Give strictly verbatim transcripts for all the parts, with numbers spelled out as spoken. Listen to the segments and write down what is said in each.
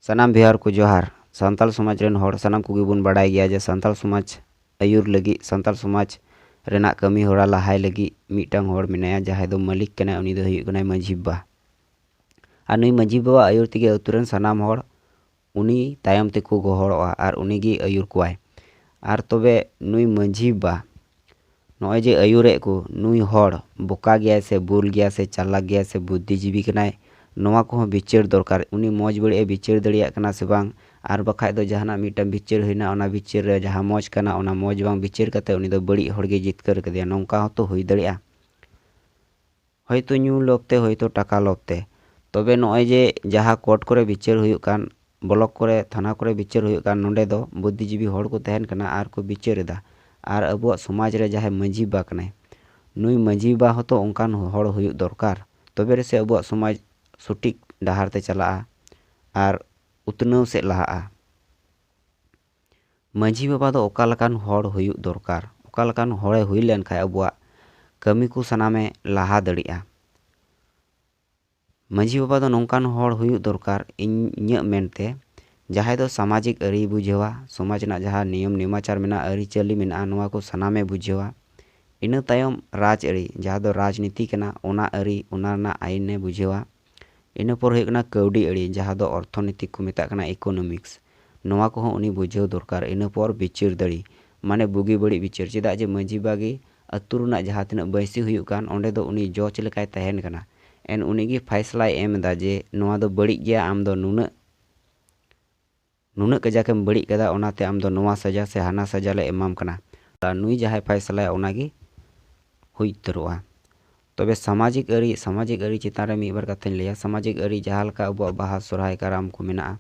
ᱥᱟᱱᱟᱢ ᱵᱤᱦᱟᱨ ᱠᱚ ᱡᱚᱦᱟᱨ᱾ ᱥᱟᱱᱛᱟᱲ ᱥᱚᱢᱟᱡᱽ ᱨᱮᱱ ᱦᱚᱲ ᱥᱟᱱᱟᱢ ᱠᱚᱜᱮ ᱵᱚᱱ ᱵᱟᱰᱟᱭ ᱜᱮᱭᱟ ᱡᱮ ᱥᱟᱱᱛᱟᱲ ᱥᱚᱢᱟᱡᱽ ᱟᱹᱭᱩᱨ ᱞᱟᱹᱜᱤᱫ, ᱥᱟᱱᱛᱟᱲ ᱥᱚᱢᱟᱡᱽ ᱨᱮᱱᱟᱜ ᱠᱟᱹᱢᱤ ᱦᱚᱨᱟ ᱞᱟᱦᱟᱭ ᱞᱟᱹᱜᱤᱫ ᱢᱤᱫᱴᱟᱝ ᱦᱚᱲ ᱢᱮᱱᱟᱭᱟ, ᱡᱟᱦᱟᱸᱭ ᱫᱚ ᱢᱟᱹᱞᱤᱠ ᱠᱟᱱᱟᱭ, ᱩᱱᱤ ᱫᱚ ᱦᱩᱭᱩᱜ ᱠᱟᱱᱟᱭ ᱢᱟᱹᱡᱷᱤ ᱵᱟᱵᱟ᱾ ᱟᱨ ᱱᱩᱭ ᱢᱟᱹᱡᱷᱤ ᱵᱟᱵᱟ ᱟᱹᱭᱩᱨ ᱛᱮᱜᱮ ᱟᱹᱛᱩ ᱨᱮᱱ ᱥᱟᱱᱟᱢ ᱦᱚᱲ ᱩᱱᱤ ᱛᱟᱭᱚᱢ ᱛᱮᱠᱚ ᱜᱚᱦᱚᱲᱚᱜᱼᱟ ᱟᱨ ᱩᱱᱤ ᱜᱮ ᱟᱹᱭᱩᱨ ᱠᱚᱣᱟᱭ᱾ ᱟᱨ ᱛᱚᱵᱮ ᱱᱩᱭ ᱢᱟᱹᱡᱷᱤ ᱵᱟᱵᱟ ᱱᱚᱜᱼᱚᱭ ᱡᱮ ᱟᱹᱭᱩᱨᱮᱫ ᱠᱚ, ᱱᱩᱭ ᱦᱚᱲ ᱵᱚᱠᱟ ᱜᱮᱭᱟᱭ ᱥᱮ ᱵᱩᱞ ᱜᱮᱭᱟᱭ ᱥᱮ ᱪᱟᱞᱟᱠ ᱜᱮᱭᱟᱭ ᱥᱮ ᱵᱩᱫᱽᱫᱷᱤᱡᱤᱵᱤ ᱠᱟᱱᱟᱭ, ᱱᱚᱣᱟ ᱠᱚᱦᱚᱸ ᱵᱤᱪᱟᱹᱨ ᱫᱚᱨᱠᱟᱨ᱾ ᱩᱱᱤ ᱢᱚᱡᱽ ᱵᱟᱹᱲᱤᱡ ᱮ ᱵᱤᱪᱟᱹᱨ ᱫᱟᱲᱮᱭᱟᱜ ᱠᱟᱱᱟ ᱥᱮ ᱵᱟᱝ, ᱟᱨ ᱵᱟᱠᱷᱟᱡ ᱫᱚ ᱡᱟᱦᱟᱱᱟᱜ ᱢᱤᱫᱴᱟᱝ ᱵᱤᱪᱟᱹᱨ ᱦᱩᱭᱱᱟ, ᱚᱱᱟ ᱵᱤᱪᱟᱹᱨ ᱨᱮ ᱡᱟᱦᱟᱸ ᱢᱚᱡᱽ ᱠᱟᱱᱟ, ᱚᱱᱟ ᱢᱚᱡᱽ ᱵᱟᱝ ᱵᱤᱪᱟᱹᱨ ᱠᱟᱛᱮ ᱩᱱᱤ ᱫᱚ ᱵᱟᱹᱲᱤᱡ ᱦᱚᱲ ᱜᱮ ᱡᱤᱛᱠᱟᱹᱨ ᱠᱟᱫᱮᱭᱟ, ᱱᱚᱝᱠᱟ ᱦᱚᱸᱛᱚ ᱦᱩᱭ ᱫᱟᱲᱮᱭᱟᱜᱼᱟ᱾ ᱦᱚᱭᱛᱳ ᱧᱩ ᱞᱳᱵᱷ ᱛᱮ, ᱦᱚᱭᱛᱳ ᱴᱟᱠᱟ ᱞᱳᱵᱷ ᱛᱮ᱾ ᱛᱚᱵᱮ ᱱᱚᱜᱼᱚᱭ ᱡᱮ ᱡᱟᱦᱟᱸ ᱠᱳᱨᱴ ᱠᱚᱨᱮ ᱵᱤᱪᱟᱹᱨ ᱦᱩᱭᱩᱜ ᱠᱟᱱ, ᱵᱞᱚᱠ ᱠᱚᱨᱮ, ᱛᱷᱟᱱᱟ ᱠᱚᱨᱮ ᱵᱤᱪᱟᱹᱨ ᱦᱩᱭᱩᱜ ᱠᱟᱱ, ᱱᱚᱸᱰᱮ ᱫᱚ ᱵᱩᱫᱽᱫᱷᱤᱡᱤᱵᱤ ᱦᱚᱲ ᱠᱚ ᱛᱟᱦᱮᱱ ᱠᱟᱱᱟ ᱟᱨ ᱠᱚ ᱵᱤᱪᱟᱹᱨ ᱮᱫᱟ᱾ ᱟᱨ ᱟᱵᱚᱣᱟᱜ ᱥᱚᱢᱟᱡᱽ ᱨᱮ ᱡᱟᱦᱟᱸᱭ ᱢᱟᱹᱡᱷᱤ ᱵᱟᱵᱟ ᱠᱟᱱᱟᱭ, ᱱᱩᱭ ᱢᱟᱹᱡᱷᱤ ᱵᱟᱵᱟ ᱦᱚᱸᱛᱚ ᱚᱱᱠᱟᱱ ᱦᱚᱲ ᱦᱩᱭᱩᱜ ᱫᱚᱨᱠᱟᱨ, ᱛᱚᱵᱮ ᱨᱮᱥᱮ ᱟᱵᱚᱣᱟᱜ ᱥᱚᱢᱟᱡᱽ ᱥᱚᱴᱷᱤᱠ ᱰᱟᱦᱟᱨ ᱛᱮ ᱪᱟᱞᱟᱜᱼᱟ ᱟᱨ ᱩᱛᱱᱟᱹᱣ ᱥᱮᱫ ᱞᱟᱦᱟᱜᱼᱟ᱾ ᱢᱟᱹᱡᱷᱤ ᱵᱟᱵᱟ ᱫᱚ ᱚᱠᱟ ᱞᱮᱠᱟᱱ ᱦᱚᱲ ᱦᱩᱭᱩᱜ ᱫᱚᱨᱠᱟᱨ, ᱚᱠᱟ ᱞᱮᱠᱟᱱ ᱦᱚᱲᱮ ᱦᱩᱭ ᱞᱮᱱᱠᱷᱟᱱ ᱟᱵᱚᱣᱟᱜ ᱠᱟᱹᱢᱤ ᱠᱚ ᱥᱟᱱᱟᱢᱮ ᱞᱟᱦᱟ ᱫᱟᱲᱮᱭᱟᱜᱼᱟ᱾ ᱢᱟᱹᱡᱷᱤ ᱵᱟᱵᱟ ᱫᱚ ᱱᱚᱝᱠᱟᱱ ᱦᱚᱲ ᱦᱩᱭᱩᱜ ᱫᱚᱨᱠᱟᱨ, ᱤᱧ, ᱤᱧᱟᱹᱜ ᱢᱮᱱᱛᱮ, ᱡᱟᱦᱟᱸᱭ ᱫᱚ ᱥᱟᱢᱟᱡᱤᱠ ᱟᱹᱨᱤᱭ ᱵᱩᱡᱷᱟᱹᱣᱟ, ᱥᱚᱢᱟᱡᱽ ᱨᱮᱱᱟᱜ ᱡᱟᱦᱟᱸ ᱱᱤᱭᱚᱢ ᱱᱮᱢᱟᱪᱟᱨ ᱢᱮᱱᱟᱜᱼᱟ, ᱟᱹᱨᱤᱪᱟᱹᱞᱤ ᱢᱮᱱᱟᱜᱼᱟ, ᱱᱚᱣᱟ ᱠᱚ ᱥᱟᱱᱟᱢᱮ ᱵᱩᱡᱷᱟᱹᱣᱟ᱾ ᱤᱱᱟᱹ ᱛᱟᱭᱚᱢ ᱨᱟᱡᱽ ᱟᱹᱨᱤ, ᱡᱟᱦᱟᱸ ᱫᱚ ᱨᱟᱡᱽᱱᱤᱛᱤ ᱠᱟᱱᱟ, ᱚᱱᱟ ᱟᱹᱨᱤ, ᱚᱱᱟ ᱨᱮᱱᱟᱜ ᱟᱹᱭᱤᱱᱮ ᱵᱩᱡᱷᱟᱹᱣᱟ᱾ ᱤᱱᱟᱹ ᱯᱚᱨ ᱦᱩᱭᱩᱜ ᱠᱟᱱᱟ ᱠᱟᱹᱣᱰᱤ ᱟᱹᱨᱤ, ᱡᱟᱦᱟᱸ ᱫᱚ ᱚᱨᱛᱷᱚᱱᱤᱛᱤ ᱠᱚ ᱢᱮᱛᱟᱜ ᱠᱟᱱᱟ, ᱤᱠᱳᱱᱚᱢᱤᱠᱥ, ᱱᱚᱣᱟ ᱠᱚᱦᱚᱸ ᱩᱱᱤ ᱵᱩᱡᱷᱟᱹᱣ ᱫᱚᱨᱠᱟᱨ᱾ ᱤᱱᱟᱹ ᱯᱚᱨ ᱵᱤᱪᱟᱹᱨ ᱫᱟᱲᱮ, ᱢᱟᱱᱮ ᱵᱩᱜᱤ ᱵᱟᱹᱲᱤᱡ ᱵᱤᱪᱟᱹᱨ, ᱪᱮᱫᱟᱜ ᱡᱮ ᱢᱟᱹᱡᱷᱤ ᱵᱟᱵᱟ ᱜᱮ ᱟᱹᱛᱩ ᱨᱮᱱᱟᱜ ᱡᱟᱦᱟᱸ ᱛᱤᱱᱟᱹᱜ ᱵᱟᱹᱭᱥᱤ ᱦᱩᱭᱩᱜ ᱠᱟᱱ, ᱚᱸᱰᱮ ᱫᱚ ᱩᱱᱤ ᱡᱚᱡᱽ ᱞᱮᱠᱟᱭ ᱛᱟᱦᱮᱱ ᱠᱟᱱᱟ᱾ ᱮᱱ ᱩᱱᱤ ᱜᱮ ᱯᱷᱟᱭᱥᱟᱞᱟᱭ ᱮᱢ ᱮᱫᱟ ᱡᱮ ᱱᱚᱣᱟ ᱫᱚ ᱵᱟᱹᱲᱤᱡ ᱜᱮᱭᱟ, ᱟᱢ ᱫᱚ ᱱᱩᱱᱟᱹᱜ ᱱᱩᱱᱟᱹᱜ ᱠᱟᱡᱟᱠ ᱮᱢ ᱵᱟᱹᱲᱤᱡ ᱠᱟᱫᱟ, ᱚᱱᱟᱛᱮ ᱟᱢ ᱫᱚ ᱱᱚᱣᱟ ᱥᱟᱡᱟ ᱥᱮ ᱦᱟᱱᱟ ᱥᱟᱡᱟ ᱞᱮ ᱮᱢᱟᱢ ᱠᱟᱱᱟ᱾ ᱟᱨ ᱱᱩᱭ ᱡᱟᱦᱟᱸᱭ ᱯᱷᱟᱭᱥᱟᱞᱟᱭᱟ, ᱚᱱᱟ ᱜᱮ ᱦᱩᱭ ᱩᱛᱟᱹᱨᱚᱜᱼᱟ᱾ ᱛᱚᱵᱮ ᱥᱟᱢᱟᱡᱤᱠ ᱟᱹᱨᱤ, ᱥᱟᱢᱟᱡᱤᱠ ᱟᱹᱨᱤ ᱪᱮᱛᱟᱱ ᱨᱮ ᱢᱤᱫ ᱵᱟᱨ ᱠᱟᱛᱷᱟᱧ ᱞᱟᱹᱭᱟ᱾ ᱥᱟᱢᱟᱡᱤᱠ ᱟᱹᱨᱤ ᱡᱟᱦᱟᱸ ᱞᱮᱠᱟ ᱟᱵᱚᱣᱟᱜ ᱵᱟᱦᱟ, ᱥᱚᱨᱦᱟᱭ, ᱠᱟᱨᱟᱢ ᱠᱚ ᱢᱮᱱᱟᱜᱼᱟ,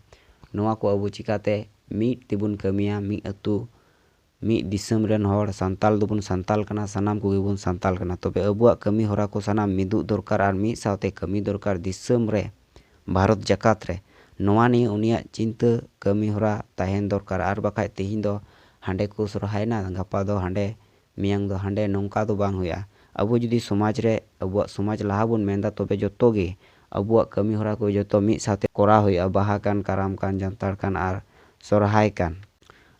ᱱᱚᱣᱟ ᱠᱚ ᱟᱵᱚ ᱪᱤᱠᱟᱛᱮ ᱢᱤᱫ ᱛᱮᱵᱚᱱ ᱠᱟᱹᱢᱤᱭᱟ, ᱢᱤᱫ ᱟᱹᱛᱩ, ᱢᱤᱫ ᱫᱤᱥᱚᱢ ᱨᱮᱱ ᱦᱚᱲ, ᱥᱟᱱᱛᱟᱞ ᱫᱚᱵᱚᱱ ᱥᱟᱱᱛᱟᱞ ᱠᱟᱱᱟ, ᱥᱟᱱᱟᱢ ᱠᱚᱜᱮ ᱵᱚᱱ ᱥᱟᱱᱛᱟᱞ ᱠᱟᱱᱟ᱾ ᱛᱚᱵᱮ ᱟᱵᱚᱣᱟᱜ ᱠᱟᱹᱢᱤ ᱦᱚᱨᱟ ᱠᱚ ᱥᱟᱱᱟᱢ ᱢᱤᱫᱚᱜ ᱫᱚᱨᱠᱟᱨ ᱟᱨ ᱢᱤᱫ ᱥᱟᱶᱛᱮ ᱠᱟᱹᱢᱤ ᱫᱚᱨᱠᱟᱨ ᱫᱤᱥᱚᱢ ᱨᱮ, ᱵᱷᱟᱨᱚᱛ ᱡᱟᱠᱟᱛ ᱨᱮ᱾ ᱱᱚᱣᱟ ᱱᱤᱭᱮ ᱩᱱᱤᱭᱟᱜ ᱪᱤᱱᱛᱟᱹ ᱠᱟᱹᱢᱤ ᱦᱚᱨᱟ ᱛᱟᱦᱮᱱ ᱫᱚᱨᱠᱟᱨ᱾ ᱟᱨ ᱵᱟᱠᱷᱟᱡ ᱛᱮᱦᱮᱧ ᱫᱚ ᱦᱟᱸᱰᱮ ᱠᱚ ᱥᱚᱨᱦᱟᱭᱮᱱᱟ, ᱜᱟᱯᱟ ᱫᱚ ᱦᱟᱸᱰᱮ, ᱢᱮᱭᱟᱝ ᱫᱚ ᱦᱟᱸᱰᱮ, ᱱᱚᱝᱠᱟ ᱫᱚ ᱵᱟᱝ ᱦᱩᱭᱩᱜᱼᱟ᱾ ᱟᱵᱚ ᱡᱩᱫᱤ ᱥᱚᱢᱟᱡᱽ ᱨᱮ, ᱟᱵᱚᱣᱟᱜ ᱥᱚᱢᱟᱡᱽ ᱞᱟᱦᱟ ᱵᱚᱱ ᱢᱮᱱᱫᱟ, ᱛᱚᱵᱮ ᱡᱚᱛᱚ ᱜᱮ ᱟᱵᱚᱣᱟᱜ ᱠᱟᱹᱢᱤ ᱦᱚᱨᱟ ᱠᱚ ᱡᱚᱛᱚ ᱢᱤᱫ ᱥᱟᱶᱛᱮ ᱠᱚᱨᱟᱣ ᱦᱩᱭᱩᱜᱼᱟ, ᱵᱟᱦᱟ ᱠᱟᱱ, ᱠᱟᱨᱟᱢ ᱠᱟᱱ, ᱡᱟᱱᱛᱷᱟᱲ ᱠᱟᱱ ᱟᱨ ᱥᱚᱨᱦᱟᱭ ᱠᱟᱱ᱾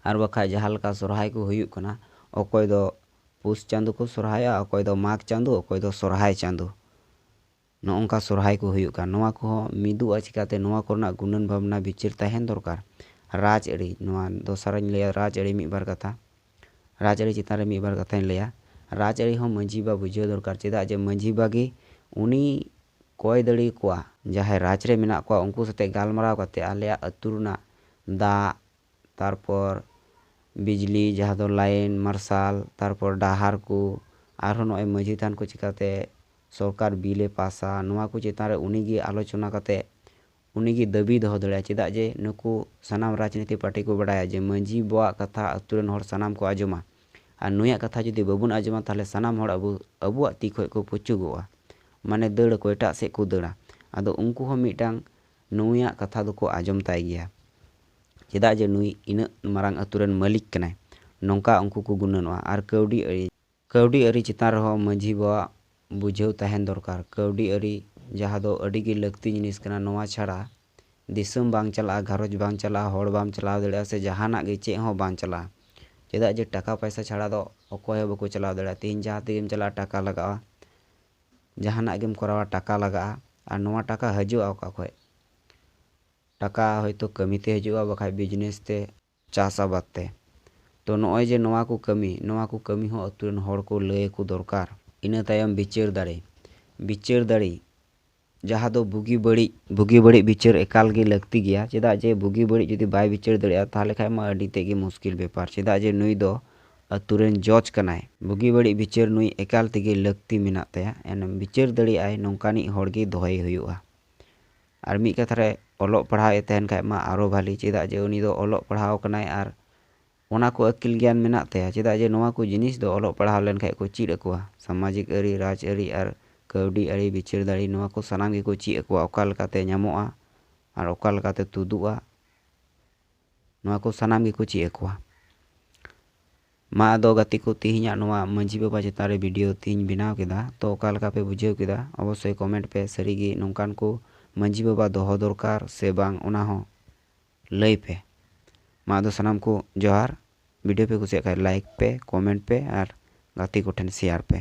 ᱟᱨ ᱵᱟᱠᱷᱟᱡ ᱡᱟᱦᱟᱸ ᱞᱮᱠᱟ ᱥᱚᱨᱦᱟᱭ ᱠᱚ ᱦᱩᱭᱩᱜ ᱠᱟᱱᱟ, ᱚᱠᱚᱭ ᱫᱚ ᱯᱩᱥ ᱪᱟᱸᱫᱚ ᱠᱚ ᱥᱚᱨᱦᱟᱭᱚᱜᱼᱟ, ᱚᱠᱚᱭ ᱫᱚ ᱢᱟᱜᱽ ᱪᱟᱸᱫᱚ, ᱚᱠᱚᱭ ᱫᱚ ᱥᱚᱨᱦᱟᱭ ᱪᱟᱸᱫᱚ᱾ ᱱᱚᱜᱼᱚ ᱱᱚᱝᱠᱟ ᱥᱚᱨᱦᱟᱭ ᱠᱚ ᱦᱩᱭᱩᱜ ᱠᱟᱱ, ᱱᱚᱣᱟ ᱠᱚᱦᱚᱸ ᱢᱤᱫᱚᱜᱼᱟ ᱪᱤᱠᱟᱹᱛᱮ? ᱱᱚᱣᱟ ᱠᱚᱨᱮᱱᱟᱜ ᱜᱩᱱᱟᱹᱱ ᱵᱷᱟᱵᱽᱱᱟ ᱵᱤᱪᱟᱹᱨ ᱛᱟᱦᱮᱱ ᱫᱚᱨᱠᱟᱨ᱾ ᱨᱟᱡᱽ ᱟᱹᱨᱤ, ᱱᱚᱣᱟ ᱫᱚᱥᱟᱨᱟᱧ ᱞᱟᱹᱭᱟ, ᱨᱟᱡᱽ ᱟᱹᱨᱤ ᱢᱤᱫ ᱵᱟᱨ ᱠᱟᱛᱷᱟ, ᱨᱟᱡᱽ ᱟᱹᱨᱤ ᱪᱮᱛᱟᱱ ᱨᱮ ᱢᱤᱫ ᱵᱟᱨ ᱠᱟᱛᱷᱟᱧ ᱞᱟᱹᱭᱟ᱾ ᱨᱟᱡᱽ ᱟᱹᱨᱤ ᱦᱚᱸ ᱢᱟᱹᱡᱷᱤ ᱵᱟᱵᱟ ᱵᱩᱡᱷᱟᱹᱣ ᱫᱚᱨᱠᱟᱨ, ᱪᱮᱫᱟᱜ ᱡᱮ ᱢᱟᱹᱡᱷᱤ ᱵᱟᱵᱟ ᱜᱮ ᱩᱱᱤ ᱠᱚᱭ ᱫᱟᱲᱮ ᱠᱚᱣᱟ, ᱡᱟᱦᱟᱸᱭ ᱨᱟᱡᱽ ᱨᱮ ᱢᱮᱱᱟᱜ ᱠᱚᱣᱟ, ᱩᱱᱠᱩ ᱥᱟᱛᱮ ᱜᱟᱞᱢᱟᱨᱟᱣ ᱠᱟᱛᱮ ᱟᱞᱮᱭᱟᱜ ᱟᱹᱛᱩ ᱨᱮᱱᱟᱜ ᱫᱟᱜ, ᱛᱟᱨᱯᱚᱨ ᱵᱤᱡᱽᱞᱤ, ᱡᱟᱦᱟᱸ ᱫᱚ ᱞᱟᱭᱤᱱ, ᱢᱟᱨᱥᱟᱞ, ᱛᱟᱨᱯᱚᱨ ᱰᱟᱦᱟᱨ ᱠᱚ, ᱟᱨᱦᱚᱸ ᱱᱚᱜᱼᱚᱭ ᱢᱟᱹᱡᱷᱤ ᱛᱷᱟᱱ ᱠᱚ ᱪᱤᱠᱟᱹᱛᱮ ᱥᱚᱨᱠᱟᱨ ᱵᱤᱞᱮ ᱯᱟᱥᱟ, ᱱᱚᱣᱟ ᱠᱚ ᱪᱮᱛᱟᱱ ᱨᱮ ᱩᱱᱤ ᱜᱮ ᱟᱞᱳᱪᱚᱱᱟ ᱠᱟᱛᱮ ᱩᱱᱤ ᱜᱮ ᱫᱟᱹᱵᱤ ᱫᱚᱦᱚ ᱫᱟᱲᱮᱭᱟᱜᱼᱟ᱾ ᱪᱮᱫᱟᱜ ᱡᱮ ᱱᱩᱠᱩ ᱥᱟᱱᱟᱢ ᱨᱟᱡᱽᱱᱤᱛᱤ ᱯᱟᱨᱴᱤ ᱠᱚ ᱵᱟᱰᱟᱭᱟ ᱡᱮ ᱢᱟᱹᱡᱷᱤ ᱵᱟᱵᱟᱣᱟᱜ ᱠᱟᱛᱷᱟ ᱟᱹᱛᱩ ᱨᱮᱱ ᱦᱚᱲ ᱥᱟᱱᱟᱢ ᱠᱚ ᱟᱸᱡᱚᱢᱟ, ᱟᱨ ᱱᱩᱭᱟᱜ ᱠᱟᱛᱷᱟ ᱡᱩᱫᱤ ᱵᱟᱵᱚᱱ ᱟᱸᱡᱚᱢᱟ, ᱛᱟᱦᱚᱞᱮ ᱥᱟᱱᱟᱢ ᱦᱚᱲ ᱟᱵᱚ, ᱟᱵᱚᱣᱟᱜ ᱛᱤ ᱠᱷᱚᱱ ᱠᱚ ᱯᱩᱪᱩᱜᱚᱜᱼᱟ, ᱢᱟᱱᱮ ᱫᱟᱹᱲ ᱟᱠᱚ, ᱮᱴᱟᱜ ᱥᱮᱫ ᱠᱚ ᱫᱟᱹᱲᱟ᱾ ᱟᱫᱚ ᱩᱱᱠᱩ ᱦᱚᱸ ᱢᱤᱫᱴᱟᱝ ᱱᱩᱭᱟᱜ ᱠᱟᱛᱷᱟ ᱫᱚᱠᱚ ᱟᱸᱡᱚᱢ ᱛᱟᱭ ᱜᱮᱭᱟ, ᱪᱮᱫᱟᱜ ᱡᱮ ᱱᱩᱭ ᱤᱱᱟᱹᱜ ᱢᱟᱨᱟᱝ ᱟᱹᱛᱩ ᱨᱮᱱ ᱢᱟᱹᱞᱤᱠ ᱠᱟᱱᱟᱭ, ᱱᱚᱝᱠᱟ ᱩᱱᱠᱩ ᱠᱚ ᱜᱩᱱᱟᱹᱱᱚᱜᱼᱟ᱾ ᱟᱨ ᱠᱟᱹᱣᱰᱤ ᱟᱹᱨᱤ, ᱠᱟᱹᱣᱰᱤ ᱟᱹᱨᱤ ᱪᱮᱛᱟᱱ ᱨᱮᱦᱚᱸ ᱢᱟᱹᱡᱷᱤ ᱵᱟᱵᱟᱣᱟᱜ ᱵᱩᱡᱷᱟᱹᱣ ᱛᱟᱦᱮᱱ ᱫᱚᱨᱠᱟᱨ᱾ ᱠᱟᱹᱣᱰᱤ ᱟᱹᱨᱤ ᱡᱟᱦᱟᱸ ᱫᱚ ᱟᱹᱰᱤ ᱜᱮ ᱞᱟᱹᱠᱛᱤ ᱡᱤᱱᱤᱥ ᱠᱟᱱᱟ, ᱱᱚᱣᱟ ᱪᱷᱟᱲᱟ ᱫᱤᱥᱚᱢ ᱵᱟᱝ ᱪᱟᱞᱟᱜᱼᱟ, ᱜᱷᱟᱨᱚᱸᱡᱽ ᱵᱟᱝ ᱪᱟᱞᱟᱜᱼᱟ, ᱦᱚᱲ ᱵᱟᱢ ᱪᱟᱞᱟᱣ ᱫᱟᱲᱮᱭᱟᱜᱼᱟ, ᱥᱮ ᱡᱟᱦᱟᱱᱟᱜ ᱜᱮ ᱪᱮᱫ ᱦᱚᱸ ᱵᱟᱝ ᱪᱟᱞᱟᱜᱼᱟ᱾ ᱪᱮᱫᱟᱜ ᱡᱮ ᱴᱟᱠᱟ ᱯᱚᱭᱥᱟ ᱪᱷᱟᱲᱟ ᱫᱚ ᱚᱠᱚᱭ ᱦᱚᱸ ᱵᱟᱠᱚ ᱪᱟᱞᱟᱣ ᱫᱟᱲᱮᱭᱟᱜᱼᱟ᱾ ᱛᱮᱦᱮᱧ ᱡᱟᱦᱟᱸ ᱛᱮᱜᱮᱢ ᱪᱟᱞᱟᱜᱼᱟ, ᱴᱟᱠᱟ ᱞᱟᱜᱟᱜᱼᱟ, ᱡᱟᱦᱟᱱᱟᱜ ᱜᱮᱢ ᱠᱚᱨᱟᱣᱟ, ᱴᱟᱠᱟ ᱞᱟᱜᱟᱜᱼᱟ, ᱟᱨ ᱱᱚᱣᱟ ᱴᱟᱠᱟ ᱦᱤᱡᱩᱜᱼᱟ ᱚᱠᱟ ᱠᱷᱚᱡ? ᱴᱟᱠᱟ ᱦᱚᱭᱛᱳ ᱠᱟᱹᱢᱤ ᱛᱮ ᱦᱤᱡᱩᱜᱼᱟ, ᱵᱟᱠᱷᱟᱡ ᱵᱤᱡᱽᱱᱮᱥ ᱛᱮ, ᱪᱟᱥ ᱟᱵᱟᱫ ᱛᱮ᱾ ᱛᱚ ᱱᱚᱜᱼᱚᱭ ᱡᱮ ᱱᱚᱣᱟ ᱠᱚ ᱠᱟᱹᱢᱤ, ᱱᱚᱣᱟ ᱠᱚ ᱠᱟᱹᱢᱤ ᱦᱚᱸ ᱟᱹᱛᱩ ᱨᱮᱱ ᱦᱚᱲ ᱠᱚ ᱞᱟᱹᱭ ᱟᱠᱚ ᱫᱚᱨᱠᱟᱨ᱾ ᱤᱱᱟᱹ ᱛᱟᱭᱚᱢ ᱵᱤᱪᱟᱹᱨ ᱫᱟᱲᱮ, ᱵᱤᱪᱟᱹᱨ ᱫᱟᱲᱮ, ᱡᱟᱦᱟᱸ ᱫᱚ ᱵᱩᱜᱤ ᱵᱟᱹᱲᱤᱡ, ᱵᱩᱜᱤ ᱵᱟᱹᱲᱤᱡ ᱵᱤᱪᱟᱹᱨ ᱮᱠᱟᱞ ᱜᱮ ᱞᱟᱹᱠᱛᱤ ᱜᱮᱭᱟ᱾ ᱪᱮᱫᱟᱜ ᱡᱮ ᱵᱩᱜᱤ ᱵᱟᱹᱲᱤᱡ ᱡᱩᱫᱤ ᱵᱟᱭ ᱵᱤᱪᱟᱹᱨ ᱫᱟᱲᱮᱭᱟᱜᱼᱟ, ᱛᱟᱦᱚᱞᱮ ᱠᱷᱟᱡ ᱢᱟ ᱟᱹᱰᱤ ᱛᱮᱫ ᱜᱮ ᱢᱩᱥᱠᱤᱞ ᱵᱮᱯᱟᱨ᱾ ᱪᱮᱫᱟᱜ ᱡᱮ ᱱᱩᱭ ᱫᱚ ᱟᱹᱛᱩ ᱨᱮᱱ ᱡᱚᱡᱽ ᱠᱟᱱᱟᱭ᱾ ᱵᱩᱜᱤ ᱵᱟᱹᱲᱤᱡ ᱵᱤᱪᱟᱹᱨ ᱱᱩᱭ ᱮᱠᱟᱞ ᱛᱮᱜᱮ ᱞᱟᱹᱠᱛᱤ ᱢᱮᱱᱟᱜ ᱛᱟᱭᱟ᱾ ᱮᱱ ᱵᱤᱪᱟᱹᱨ ᱫᱟᱲᱮᱭᱟᱜᱼᱟᱭ, ᱱᱚᱝᱠᱟᱱᱤᱡ ᱦᱚᱲ ᱜᱮ ᱫᱚᱦᱚᱭ ᱦᱩᱭᱩᱜᱼᱟ᱾ ᱟᱨ ᱢᱤᱫ ᱠᱟᱛᱷᱟ ᱨᱮ, ᱚᱞᱚᱜ ᱯᱟᱲᱦᱟᱣ ᱮ ᱛᱟᱦᱮᱱ ᱠᱷᱟᱡ ᱢᱟ ᱟᱨᱚ ᱵᱷᱟᱞᱤ, ᱪᱮᱫᱟᱜ ᱡᱮ ᱩᱱᱤ ᱫᱚ ᱚᱞᱚᱜ ᱯᱟᱲᱦᱟᱣ ᱠᱟᱱᱟᱭ ᱟᱨ ᱚᱱᱟ ᱠᱚ ᱟᱹᱠᱤᱞ ᱜᱮᱭᱟᱱ ᱢᱮᱱᱟᱜ ᱛᱟᱭᱟ᱾ ᱪᱮᱫᱟᱜ ᱡᱮ ᱱᱚᱣᱟ ᱠᱚ ᱡᱤᱱᱤᱥ ᱫᱚ ᱚᱞᱚᱜ ᱯᱟᱲᱦᱟᱣ ᱞᱮᱱᱠᱷᱟᱡ ᱠᱚ ᱪᱮᱫ ᱟᱠᱚᱣᱟ᱾ ᱥᱟᱢᱟᱡᱤᱠ ᱟᱹᱨᱤ, ᱨᱟᱡᱽ ᱟᱹᱨᱤ ᱟᱨ ᱠᱟᱹᱣᱰᱤ ᱟᱹᱨᱤ, ᱵᱤᱪᱟᱹᱨ ᱫᱟᱲᱮ, ᱱᱚᱣᱟ ᱠᱚ ᱥᱟᱱᱟᱢ ᱜᱮᱠᱚ ᱪᱮᱫ ᱟᱠᱚᱣᱟ, ᱚᱠᱟ ᱞᱮᱠᱟᱛᱮ ᱧᱟᱢᱚᱜᱼᱟ ᱟᱨ ᱚᱠᱟ ᱞᱮᱠᱟᱛᱮ ᱛᱩᱫᱩᱜᱼᱟ, ᱱᱚᱣᱟ ᱠᱚ ᱥᱟᱱᱟᱢ ᱜᱮᱠᱚ ᱪᱮᱫ ᱟᱠᱚᱣᱟ᱾ ᱢᱟ ᱟᱫᱚ ᱜᱟᱛᱮ ᱠᱚ, ᱛᱮᱦᱮᱧᱟᱜ ᱱᱚᱣᱟ ᱢᱟᱹᱡᱷᱤ ᱵᱟᱵᱟ ᱪᱮᱛᱟᱱ ᱨᱮ ᱵᱷᱤᱰᱤᱭᱳ ᱛᱮᱦᱮᱧ ᱵᱮᱱᱟᱣ ᱠᱮᱫᱟ, ᱛᱚ ᱚᱠᱟ ᱞᱮᱠᱟ ᱯᱮ ᱵᱩᱡᱷᱟᱹᱣ ᱠᱮᱫᱟ? ᱚᱵᱚᱥᱥᱳᱭ ᱠᱚᱢᱮᱱᱴ ᱯᱮ᱾ ᱥᱟᱹᱨᱤᱜᱮ ᱱᱚᱝᱠᱟᱱ ᱠᱚ ᱢᱟᱹᱡᱷᱤ ᱵᱟᱵᱟ ᱫᱚᱦᱚ ᱫᱚᱨᱠᱟᱨ ᱥᱮ ᱵᱟᱝ, ᱚᱱᱟ ᱦᱚᱸ ᱞᱟᱹᱭ ᱯᱮ᱾ ᱢᱟ ᱟᱫᱚ ᱥᱟᱱᱟᱢ ᱠᱚ ᱡᱚᱦᱟᱨ᱾ ᱵᱷᱤᱰᱤᱭᱳ ᱯᱮ ᱠᱩᱥᱤᱭᱟᱜ ᱠᱷᱟᱱ ᱞᱟᱭᱤᱠ ᱯᱮ, ᱠᱚᱢᱮᱱᱴ ᱯᱮ ᱟᱨ ᱜᱟᱛᱮ ᱠᱚᱴᱷᱮᱱ ᱥᱮᱭᱟᱨ ᱯᱮ᱾